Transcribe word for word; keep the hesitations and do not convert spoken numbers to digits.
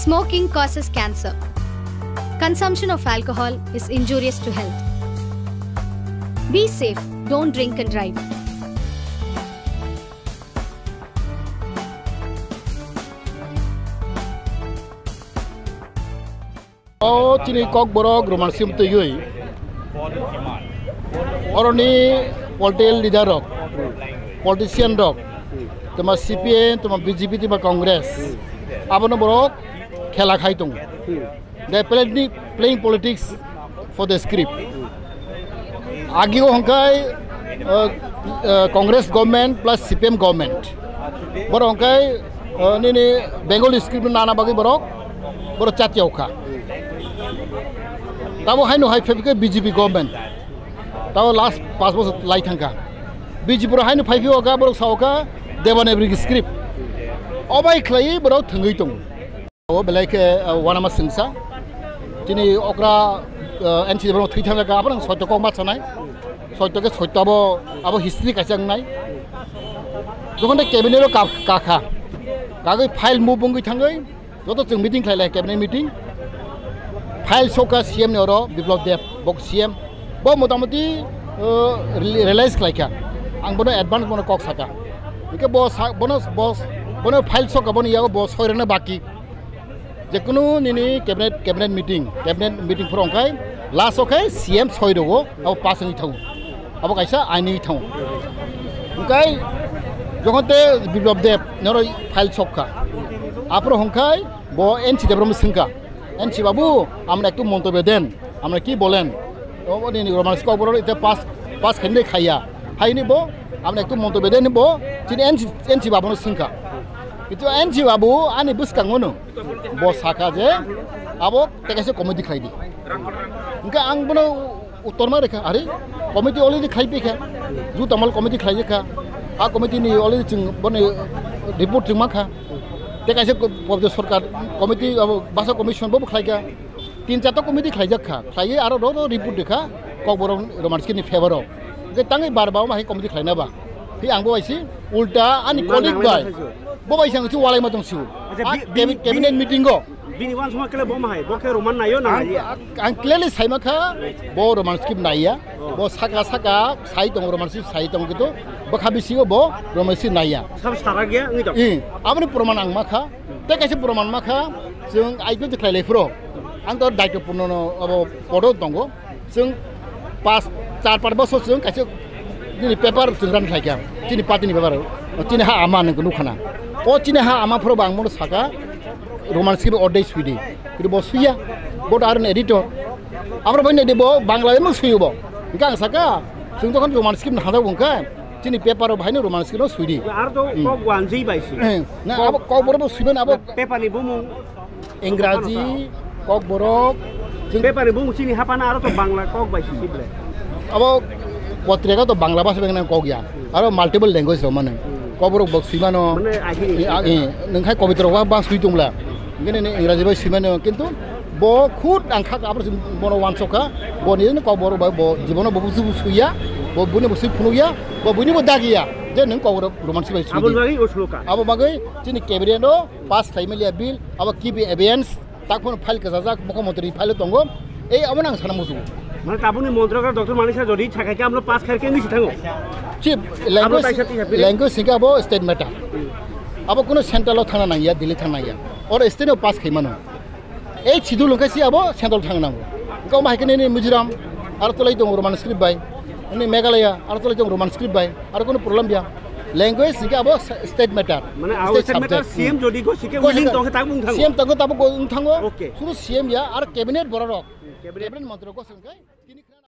Smoking causes cancer. Consumption of alcohol is injurious to health. Be safe, don't drink and drive. O chini Kokborok Roman sim twiwi. Oroni political leader rok, politician rok, tuma C P M, tuma B J P, tuma Congress. Abono borok khela khai tongo. They playing, playing politics for the script. Agi o hongkai, uh, uh, Congress government plus C P M government. Borok hongkai, uh, nini Bengali script nana bagwi borok, borok chat yaukha. Tabo haino hai febike B J P government. Tabo last pas bosor lai thangkha. B J P rok haino phai phiyokha, borok saokha Devanagari script. Obai khlai borok thwngwi tongo. O belai khe, uh, wanama sengsa. Chini okra, uh, N C borok thwi thangkha, aboni soito kok ma sanai. Soito khe soito abo, abo history kaisa wngnai. Jokhon de cabinet o ka-, kakha. Kagwi file move wngwi thangwi, joto chwng meeting khlai lai, cabinet meeting. File sokha C M ni oro, Biplab Deb, bok C M. Bo motamoti, uh, re-, realize khlaikha. Ang bono advance bono kok saka. Hingke bo sa-, bono, bo, bono file sokha, boni yago bo soirwkna baki. Jekunu nini cabinet, cabinet meeting, cabinet meeting phoro hwnkhe last o khe C M soi rwo, abo pass wngwi thango. Abo kaisa ain wngwi thango. Hwnkhe jokhon te Biplab Deb noro file sokha. Aphuru hwnkhe bo N C Deb rokno swngkha, "N C babu, amra ektu montobyo den, amra ki bolen?" O nini Roman script borok ite pass, pass khainai khaiya. Haini bo, "Amra ektu montobyo den," bo chini N C, N C babu no swngkha. Kitu N C babu ani bwskango no. Bo saka je abo tekaise committee khlai di. Hingke ang bono uttor ma rikha, "Are, committee already khlai phi kha. Ju tamal committee khlai kha. A committee ni already chwng boni report chwng ma kha. Tekaise ko-, pobjo sarkar committee abo basa commission bo khlai kha. Tin charta committee khlai jak kha. Khlai aro ro ro report rikha. Kokborok Roman script ni favor o. Hingke tangwi bar ba ma hai committee khlai na ba. Hi ang bo bai si ulta ani Nang colleague nang bai. Nang bo bai sang si walai ma tong si. Acha, A bi-, bini, cabinet bini, meeting o. Bini uansukma kele bo ma hai, bo khe Roman naiyo na Ang, naiya? Ang clearly saima kha, bo Roman script naiya. Oh. Bo saka saka sai tongo, Roman script sai tongo, kintu bwkha bisingo bo Roman script naiya. Sab sarak ya wngwi tong. Ih, aboni proman ang ma kha. Tei kaisa proman ma kha, chwng I P F T khlai lai phuru. Ang to daitopurno no abo podo tongo. Chwng pas, char pas bosor chwng kaisa nini paper chwng ran khlai kha. Chini party ni paper. Chini ha ama nang nukha na. O chini ha ama phuru bo ang bono saka Roman script ordai sui di. Kintu bo suiya. Bo to aro editor. Amra bai nai di bo Bangla emo suiyo bo. Hingke ang saka chwng jokhon Roman script no hajak wngkha. Chini paper o bahai no Roman script no sui di. Aro to Hmm. kok wanjwi bai si. Eh, na Kok abo kok borok bo sui mano abo Paper ni bumung. Ingraji, Kokborok, chwng Paper ni bumung chini hapana aro to Bangla kok bai si ble. Abo potrika to Bangla bhasha bai nang kok ya. Aro multiple language rok mano. Hmm. Kokborok bo sui mano. Mane agini. Eh, ah, eh, nang khai kobitra wa ba sui tongla. Ngene ne Ingraji bai sui mano. Kintu bo khud ang kha abro bono wansok kha. Bo ni Kokborok bai bo jibono bo busu busu ya. Bo buni bo sui phunu ya. Bo buni bo dagi ya. Je nang Kokborok Roman script bai sui Abo di. Bagwi o sloka. Abo bagwi chini cabinet no pass khlai maliya bill, abo kibi evidence, tak phano file kwchajak, mukho montri file tongo. Ei, abo nang sana musugo. Mane tabukni montrokar Doctor Manik Saha jodi sakha khe amno pass khair khe misi thango. Chief, Abo language, taisa tisa bill. Language hingke abo state matter. Abo kuno central o thangna nangya, Delhi thangna nangya. Oro state o pass khai mano. Ei schedule hingke si abo central thang nango. Hingke omo hai khe nini Mizoram, aro tolai tongo Roman script bai. Nini Meghalaya, aro tolai tongo Roman script bai. Aro kuno problem ya. Language hingke abo sa-, state matter. Mane abo State state matter subject. C M Hmm. jodi go sike Go willing sike. tongkhe tak mung thango. C M tongkhe tabuk go wng thango. Okay. Suru C M ya, aro cabinet borok rok. Cabinet. Cabinet montri rok go sengkhe.